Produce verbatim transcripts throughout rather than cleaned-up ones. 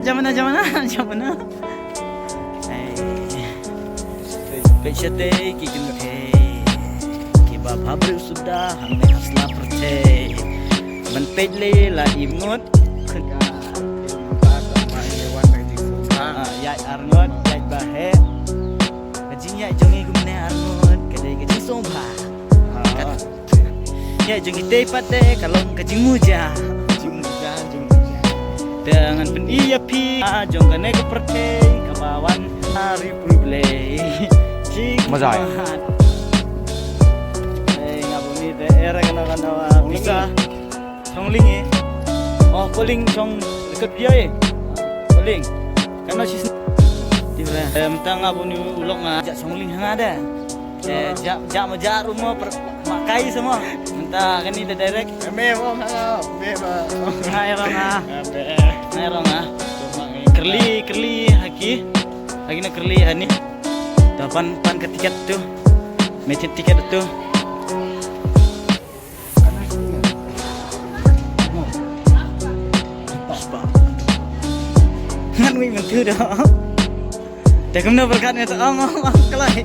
Jamana, jamana, jamana. Ei. Peit shatei ki kynthei kiba bhabriew suda hangne ha sla pyrthei. Ban peit lei la i mut. Ah, ïaid arngut, ïaid ba heh. Ka jingïaid jong ngi kumne arngut ka dei ka jingsngewbha. Ïaid jong ngi tei pat de ka long ka jingmuja. Jingmuja, jingmuja. Te ngan pyni ïa phi, ah, jong kane ka pyrthei kaba wan ha ri pyrblei. Jingmuja. Ei, nga buni te era kana kana pisa. Chongling eh. Oh, Poling chong dekat dia eh. Poling. Kana sis. Em, tang nga buni u lok nga. Ja Chongling hanga de. Eh, ja, ja ma ja rumo per makai semua. Mynta kani da direct. Me bong ha, me ba. Hai rong ha. Hai rong ha. Kerli, kerli haki. Haki na kerli hani. Ta pan, pan ka tiket tu. Metit tiket tu. Ngan wei mynta dah. Dah kemna berkat ni tak am am kelai.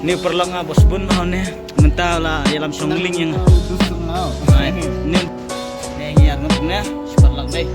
Ni perlang ah bos bun mau ni. Mentau lah ialam songling yang. Ni ni yang ya ngut ni. Perlang deh.